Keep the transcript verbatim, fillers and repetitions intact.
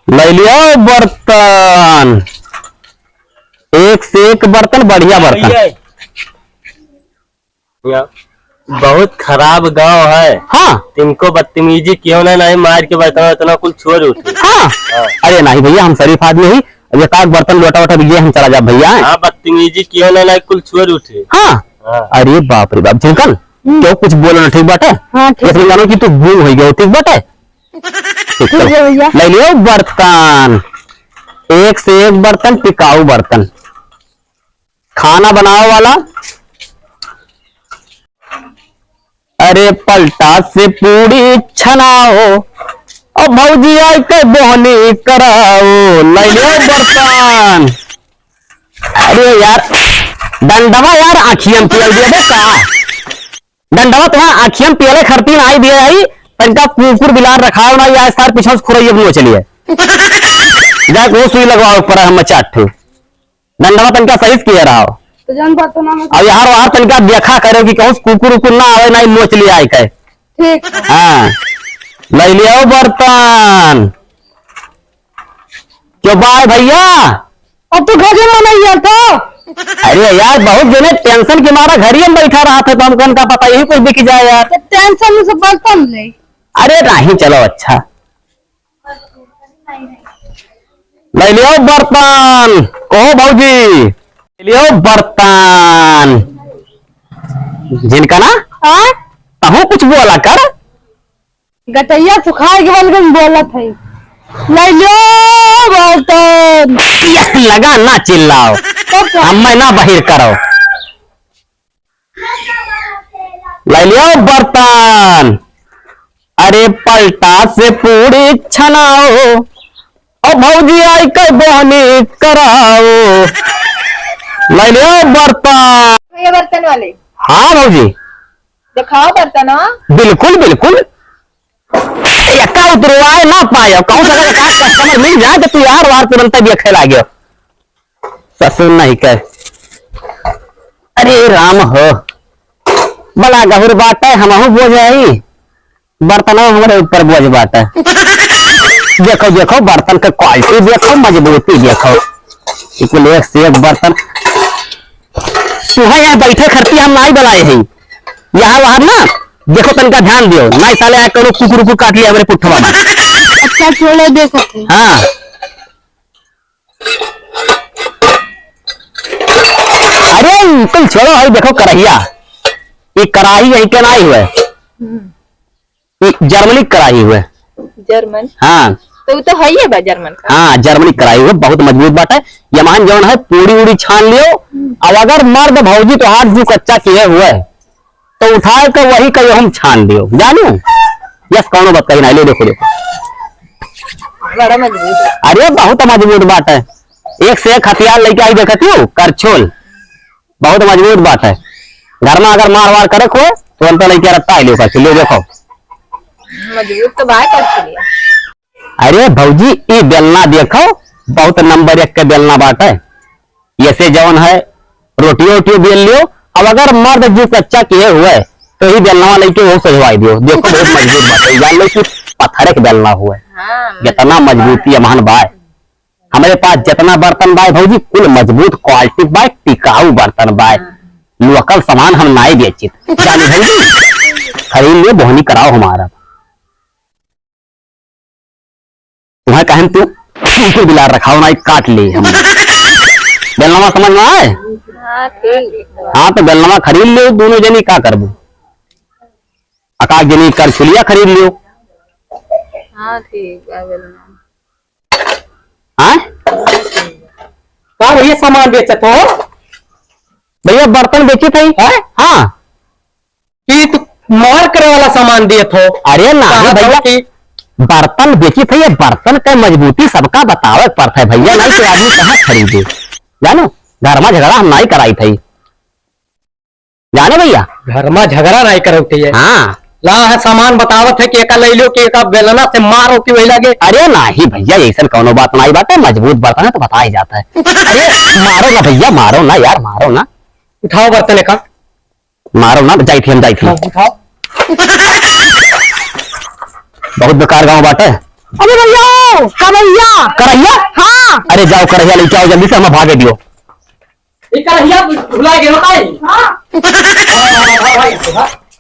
ले लियो बर्तन, एक से एक बर्तन, बढ़िया बर्तन। भैया, यहाँ बहुत खराब गांव है। हाँ। तुमको बदतमीजी कियो ना, नहीं मार के बर्तन उतना कुल छोड़ उठे। हाँ। हाँ। अरे नहीं भैया, हम शरीफ आदमी ही। अब ये काक बर्तन लोटा वोटा भी ये हम चला जा भैया। हाँ, बदतमीजी कियो ना, नहीं कुल छोड़ उठे। हाँ। हाँ। अरे बाप रे बाप, झिनकन, हम्म। क्यों कुछ बोलो ना, ठीक बाटे? हाँ, ठीक। इसमें जानो कि तू गुम हो गयो, ठीक बाटे? ठीक, ठीक है चलो। भैया। ले लियो बर्तन, एक से एक बर्तन, टिकाऊ बर्तन, खाना बनावे वाला। अरे पलटा से पूड़ी छनाओ, अब भौजी आई के बोहनी कराओ, ले लियो बर्तन। अरे यार, डंडवा यार, आँखियन पियल दिया बे का? डंडवा तुम्हारा आँखियन पियले खरतीन आई दिए आई, तनका कुकुर बिलार रखाओ ना, या सार पीछे से खुरैया नोच लिए। जाके वो सुई लगवाओ ऊपर हम चार ठो। डंडवा तनका सही से किए रहो। तो जौन बर्तन में अब यार वहाँ तनका देखा करो कि कहूँ कुकुर उकुर ना आवे, ना ही नोच लिया आई के। ठीक। हाँ, ले लियो बर्तन। क्यों बाय भैया? अब तू घर में नहीं है तो? अरे यार, बहुत जने टेंशन के मारा घर ही में बैठा रहा था, तो हमको उनका पता यही कुछ बिक जाए यार। तो टेंशन में से बर्तन ले। अरे नहीं, चलो अच्छा। ले लियो बर्तन, कहो भौजी, ले लियो बर्तन। जिनका ना? हाँ? तहूँ कुछ बोला कर। गटैया सुखाए के बल में बोलत है। ले लो बर्तन। ये लगा ना चिल्लाओ। तब का? हम मैं ना बहिर करो। ले लियो बर्तन। अरे पलटा से पूड़ी छनाओ, ओ भौजी आई के बोहनी कराओ। ले लियो बर्तन। ये बर्तन वाले। हाँ भौजी। दिखाओ बर्तन, हाँ। बिल्कुल, बिल्कुल। एक्का उतरवाए ना पाए, कहूँ से अगर एक आध customer मिल जाए तो तू यार वार तुरंत भी खेला गयो। ससुर नहीं कह। अरे राम हो, बड़ा गहुर बाटे, हमहू बोझ हई, बर्तनवा हमरे ऊपर बोझ बाटे। देखो, देखो, बर्तन के quality देखो, मजबूती देखो, ई कुल एक से एक बर्तन। तुहे यहाँ बैठे खरती हम नाई बलाए हई, यहाँ वहाँ ना देखो, तनका ध्यान दियो, नाई साले आए करो कुकुर उकुर काट लिया हमरे पुट्ठवा में। अच्छा, छोड़ो, देखो। हाँ। अरे, कुल छोड़ो, हई देखो करहिया। ई कराही यही के नाई हुए। हम्म। ई जर्मनी कराही हुए। जर्मन? हाँ। तो वो तो है ही है बा जर्मन का। हाँ, जर्मनी कराही हुए, बहुत मजबूत बात है। यमहन जौन है, पूड़ी उड़ी छान लियो। हम्म। अब अगर मर्द भौजी तोहार जू कच्चा किए हुए, तो उठाए के वही कहियो हम छान दियो, जानू? यस, कौनो बात कही ना, ले देखो, देखो। बड़ा मजबूत है। अरे, बहुत मजबूत बात है। एक से एक हथियार लेके आई, देखती हो, करछुल। बहुत मजबूत बात है। घर में अगर मार वार करे को, तो अंतर लेके रखता है, ले करछुल, ले देखो। मजबूत तो बात है। अरे भौजी, ई बेलना देखो, बहुत नंबर एक के बेलना बाटे। ऐसे जौन है, रोटियो ओटियो बेल लियो। अब अगर मर्द जी कच्चा किए हुए, तो ई बेलनवा लेके वो सजवाई दियो। देखो, बहुत मजबूत बाटे। जान लो कि पत्थर के बेलना हुए। हाँ, जितना मजबूत मजबूती है, महान बाय। हमारे पास जितना बर्तन बाय भौजी, कुल मजबूत quality बाय, टिकाऊ बर्तन बाय। हाँ। Local सामान हम नाई बेचित। जानी भौजी, खरीद लियो, बोहनी कराओ हमारा। तुम्हें कहन तू कुकुर बिलार रखाओ ना, काट ले हम। बेलनवा समझ में आए? हाँ, ठीक। हाँ, तो बेलनवा खरीद ले, दोनों जनी का करबू? अकाक जनी करछुलिया खरीद लियो। हाँ, ठीक है, बेलनवा। हाँ? का भैया सामान बेचत हो? भैया बर्तन बेचित है। हैं? हाँ। ई तो मार करे वाला सामान दिए थो। अरे ना कहा भैया, था कि बर्तन बेचित है, ये बर्तन का मजबूती सबका बतावे के पड़ता है भैया, नहीं तो आदमी कहाँ खरीदे? जानो, घर में झगड़ा हम नहीं कराई थे, जानो भैया। घर में झगड़ा नहीं करौती है। हाँ। ला है सामान बतावत है कि एका ले लो कि एका बेलना से मारो कि वही लगे। अरे नहीं भैया, ऐसा कौनो बात नहीं, बात है, मजबूत बर्तन है तो बता ही जाता है। अरे मारो ना भैया, मारो ना यार, मारो ना। उठाओ बर्तन एका। मारो ना, जाई थी हम, जाई थी। हाँ, उठाओ। बहुत बेकार गाँव बाटे। अरे भैया, करैया। करैया? हाँ। अरे जाओ करैया लेके आओ जल्दी से, हम भागे दियो। ये करैया भुला गए बताई। हाँ। हाँ, हाँ, हाँ, हाँ, हाँ।